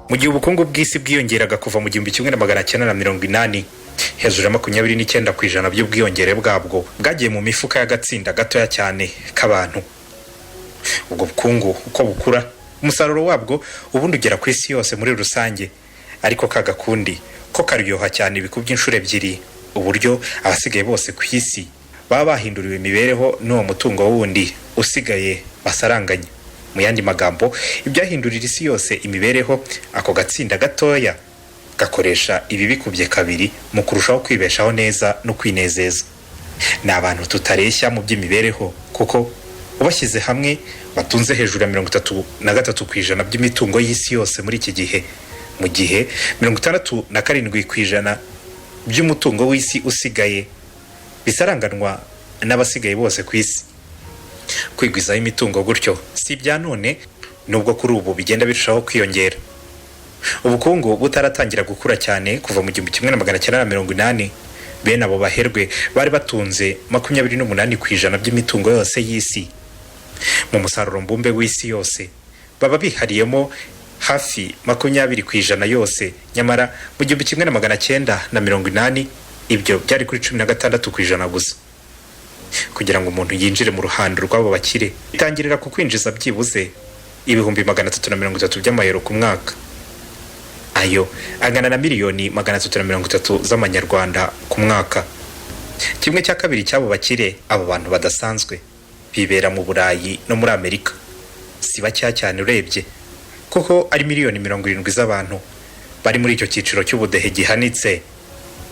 Mu gihe ubukungu bw'isi bwiyongeraga kuva mu 1980, hejuru ya 29% by'ubwiyongere bwabwo bwagiye mu mifuka y'agatsinda gatoya cyane k'abantu. Ubwo bukungu uko bukura, umusaruro wabwo ubundi ugera ku isi yose muri rusange, ariko ka gakundi ko karyoha cyane bikubye inshuro ebyiri uburyo abasigaye bose ku isi baba bahinduriwe imibereho n'uwo mutungo wundi usigaye basaranganya. Mu yandi magambo, ibyahindurira isi yose imibereho, ako gatsinda gatoya gakoresha ibi bikubye kabiri mu kurushaho kwibeshaho neza no kwinezeza. Ni abantu tutareshya mu by'imibereho, kuko ubashyize hamwe batunze hejuru ya 33% by'imitungo y'isi yose muri iki gihe, mu gihe 67% by'umutungo w'isi usigaye bisaranganwa n'abasigaye bose ku isi. Kwigwizaho imitungo gutyo si ibya none, nubwo kuri ubu bigenda birushaho kwiyongera. Ubukungu butaratangira gukura cyane kuva mu 1980, bene abo baherwe bari batunze 28% by'imitungo yose y'isi. Mu musaruro mbumbe w'isi yose baba bihariyemo hafi 20% yose, nyamara mu 1980 ibyo byari kuri 16% gusa. Kugira ngo umuntu yinjire mu ruhando rw'abo bakire, bitangirira ku kwinjiza byibuze 330,000 by'amayero ku mwaka. Ayo angana na miliyoni 330 z'amanyarwanda ku mwaka. Kimwe cya kabiri cy'abo bakire, abo bantu badasanzwe, bibera mu Burayi no muri Amerika. Si bakeya cyane urebye, kuko ari miliyoni 70 z'abantu bari muri icyo cyiciro cy'ubudehe gihanitse.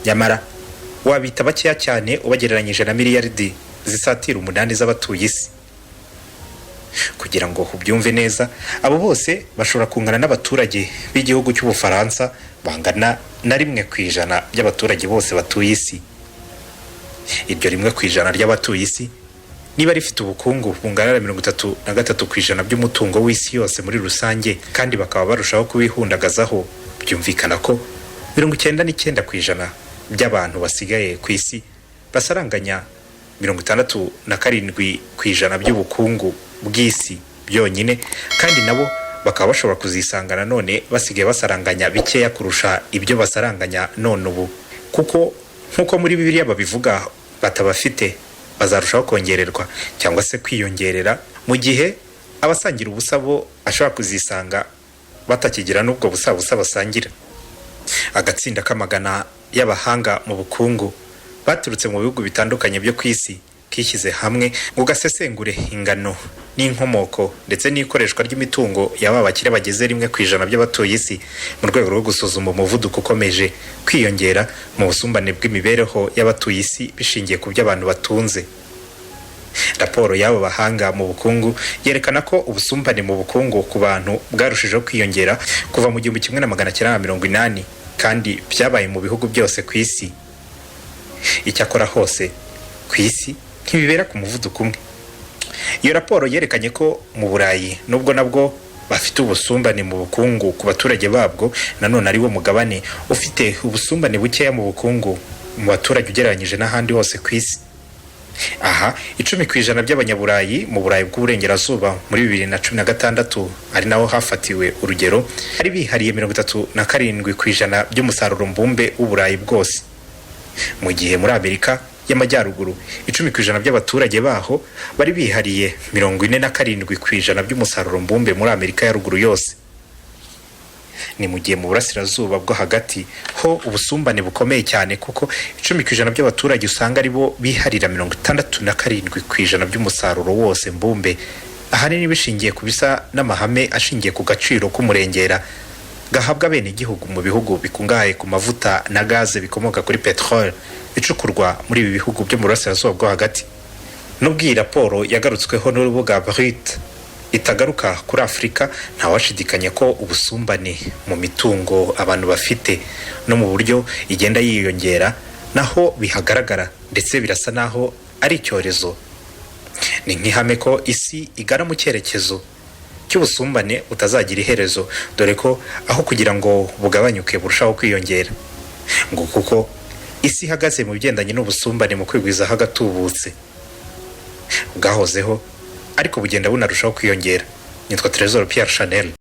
Nyamara wabita bakeya cyane ubagereranyije na miliyaridi zisatira 8 z'abatuye isi. Kugira ngo ubyumve neza, abo bose bashobora kungana n'abaturage b'igihugu cy'Ubufaransa bangana na 1% by'abaturage bose batuye isi. Iryo 1% ry'abatuye isi niba rifite ubukungu bungana na 33% by'umutungo w'isi yose muri rusange, kandi bakaba barushaho kubihundagazaho, byumvikana ko 99% by'abantu basigaye ku isi basaranganya 67% by'ubukungu bw'isi byonyine, kandi nabo bakaba bashobora kuzisanga nanone basigaye basaranganya bikeya kurusha ibyo basaranganya none ubu, kuko nk'uko muri Bibiliya babivuga, batabafite bazarushaho kongererwa cyangwa se kwiyongerera, mu gihe abasangira ubusa bo ashobora kuzisanga batakigira n'ubwo busabusa basangira. Agatsinda k'amagana y'abahanga mu bukungu baturutse mu bihugu bitandukanye byo ku isi kishyize hamwe ngo gasesengure ingano n'inkomoko ndetse n'ikoreshwa ry'imitungo y'aba bakire bageze 1% by'abatuye isi, mu rwego rwo gusuzuma umuvuduko ukomeje kwiyongera mu busumbane bw'imibereho y'abatuye isi bishingiye ku byo abantu batunze. Raporo y'abo bahanga mu bukungu yerekana ko ubusumbane mu bukungu ku bantu bwarushijeho kwiyongera kuva mu 1980, kandi byabaye mu bihugu byose ku isi. Icyakora hose ku isi ntibibera ku muvuduko umwe. Iyo raporo yerekanye ko mu Burayi, nubwo nabwo bafite ubusumbane mu bukungu ku baturage babwo, nanone ari wo mugabane ufite ubusumbane bukeya mu bukungu mu baturage ugereranyije n'ahandi hose ku isi. Aha, 10% by'Abanyaburayi mu Burayi bw'Uburengerazuba muri 2016, ari naho hafatiwe urugero, ari bihariye 37% by'umusaruro mbumbe w'Uburayi bwose, mu gihe muri Amerika y'Amajyaruguru 10% by'abaturage baho bari bihariye 47% by'umusaruro mbumbe muri Amerika ya Ruguru yose. Ni mu gihe mu Burasirazuba bwo Hagati ho ubusumbane bukomeye cyane, kuko 10% by'abaturage usanga ari bo biharira 67% by'umusaruro wose mbumbe, ahanini bishingiye ku bisa n'amahame ashingiye ku gaciro k'umurengera gahabwa abenegihugu mu bihugu bikungahaye ku mavuta na gaze bikomoka kuri peteroli icukurwa muri ibi bihugu byo mu Burasirazuba bwo Hagati. Nubwo iyi raporo yagarutsweho n'urubuga Brut itagaruka kuri Afurika, ntawashidikanya ko ubusumbane mu mitungo abantu bafite no mu buryo igenda yiyongera naho bihagaragara, ndetse birasa naho ari icyorezo. Ni nk'ihame ko isi igana mu cyerekezo cy'ubusumbane butazagira iherezo, dore ko aho kugira ngo bugabanyuke burushaho kwiyongera. Ngo kuko isi ihagaze mu bigendanye n'ubusumbane mu kwigwizaho agatubutse bwahozeho, ariko bugenda bunarushaho kwiyongera. Nitwa Trésor Pierre Chanel.